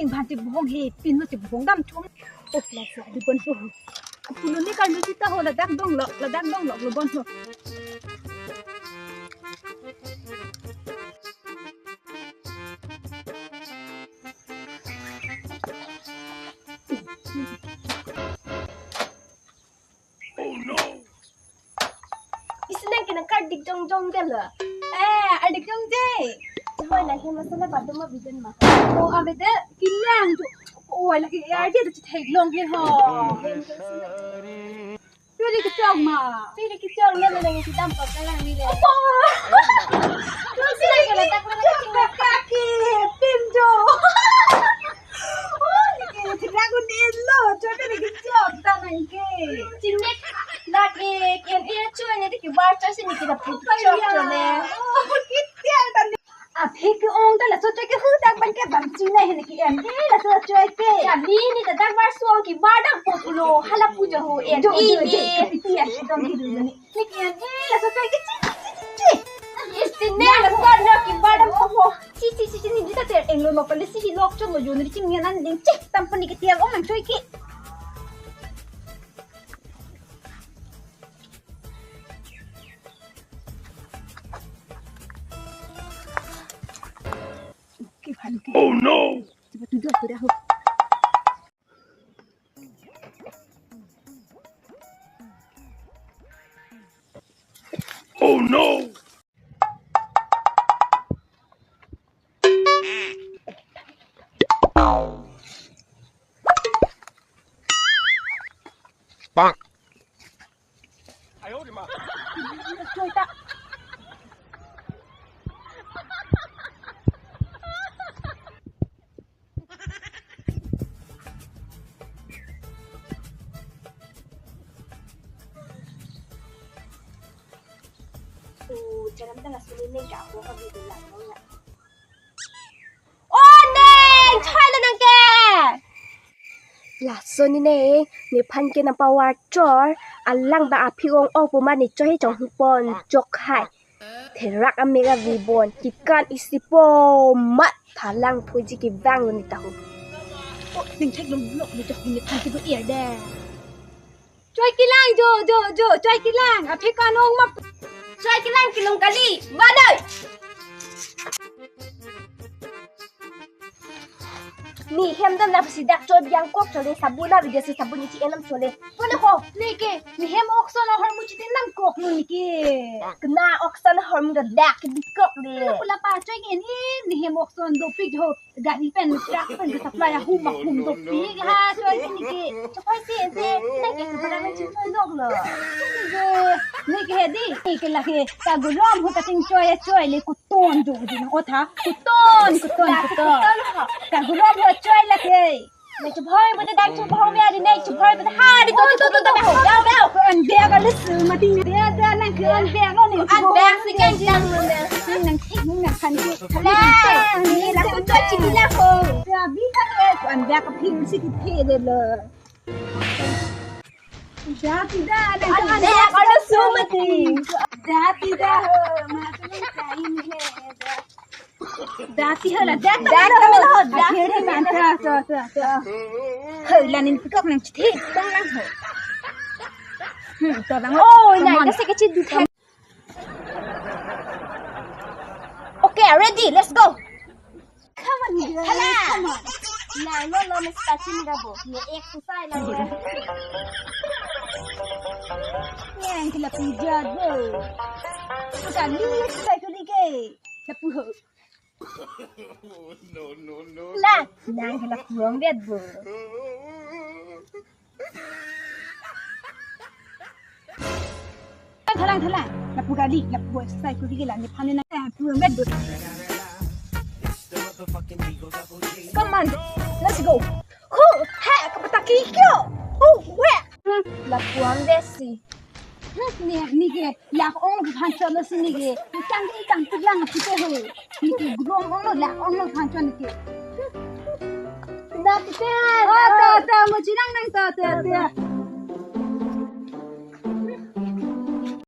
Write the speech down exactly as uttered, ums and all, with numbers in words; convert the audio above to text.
Bhante bong he, pin lo si bong dam thum. Oh, lasi adi bon ho. Pulo ni kan si ta ho, ladak dong lo, ladak dong lo, lo bon ho. Oh no! Isi nang ke nang kardik jongjong delo. Eh, ardik jongje. Cuma nang ke masala badum ma bidan ma. Oh, abede kilang tu. Oh, lagi ya dia tu theklong ke ho. Piri kechok ma. Piri kechok na nang ke dam pa kalang ni le. Oh. Isi nang ke nang tak nang ke kaki pinjo. Oh, neke thekrak un-e lo, choi ke neke chok ta nang ke. Chingnek lake, en-e choi ne ke bar choi si neke lapu chok chole. Oh, kitia ta ne. Aphi ke-ong ta laso choi ke hu dak ban ke bang chingnai he neke en-e laso choi ke. Kali ni ta dak bar suang ke bar dang po pulo, hala puja ho en-e. Jo, jo, jo, ne. Iti ya, si dong di dulu ni. Neke en-e laso choi ke chi, chi, chi, chi. Isi ne laso choi ke bar dang po ho. Chi, chi, chi, chi, ni di ta ter englo nok pali si hi lok chom lo jo ni ching ngen an ding chi. Tam pali ke tiang ong nang choi ke. Ke bhalo ke. Oh no! Coba duduk, duduk ho. Oh no! Bang. Oh, jalan tengah sini nih, gak aku kan di dalam ya. Oh, neng, choi lo nang ke. Laso ni ne, nephan ke nang pawar chor, alang ba aphi ong ong pu ma ne choi chong hu pon jok hai. Therak amek avi bon, kekan isi po mat thalang phuji kevang lo ne ta ho. Oh, neng theklong lok ne jok nephan ke do er de. Choi kelang jo, jo, jo, choi kelang. Aphi kanong ma. Choi kelang kelong kali. Badai. Ne hem dam na si dak choi biang kok chole, sabun na video si sabun ni chi enam chole. Pone ko. Ne ke, ne hem okson ahormu chiti nam kok ne ke. Kena okson ahormu dak ke bikok le. Pula pa choi ke ni, ne hem okson dopik ho. Gari pen, truck pen ke supply ahum ahum dopik ha, choi ke ne ke. Choi ke ne ke, nang ke para nang choi nok lo. Ne ke, ne ke he di, ne ke lake, kagurom ho kaching choi, choi le kuton jo di nang otha, kuton, kuton, kuton. Kagurom ho choi lake. Ne chubhoi bote dak chubhoi me adi ne chubhoi bote ha di to to to to to. Bel bel. An bel ka lesu mati ne. Bel bel nang ke an bel lo ne. An bel si kan kan lo ne. Nang thik nang kan ke. Hala, ni la ko choi chini la ko. Ya, bi ta ke, an bel ka phim si ki phe de lo. Ja ti da, na an bel ka lesu mati. Ja ti da, ma ka nang kai ni he da. Da ti ho la, da ta da ta ho, da. Akhir ni man ta, ta, ta, ta. Ho la nin pikok nang chiti, tong nang ho. Hmm, to bang. Oh, na ka se ke chi du. Okay, ready, let's go. Come on, girl. Hala. Come on. Na, no, no, Mister Chin Gabo. Ye exercise lang ya. Yang kila pijat, bro. Bukan ni exercise ko ni ke. Lapu ho. No, no, no. La, nang kila puang biat, bro. Thalang, thalang. Lapu kali, lapu exercise ko dikit lang, nephan nang, eh, pu met dut. Come on, let's go. Hu, he, kapataki kyo. Hu, we. Hmm, lapu ang desi. Hmm, ni, ni ke, lak ong ke phan chalo si ni ke. Ni kang ke kang tu lang si ke ho. Ni ke grom ong lo, lak ong lo phan chalo ni ke. Na ti te. Oh, ta, ta, mo chinang nang ta, ta, ta.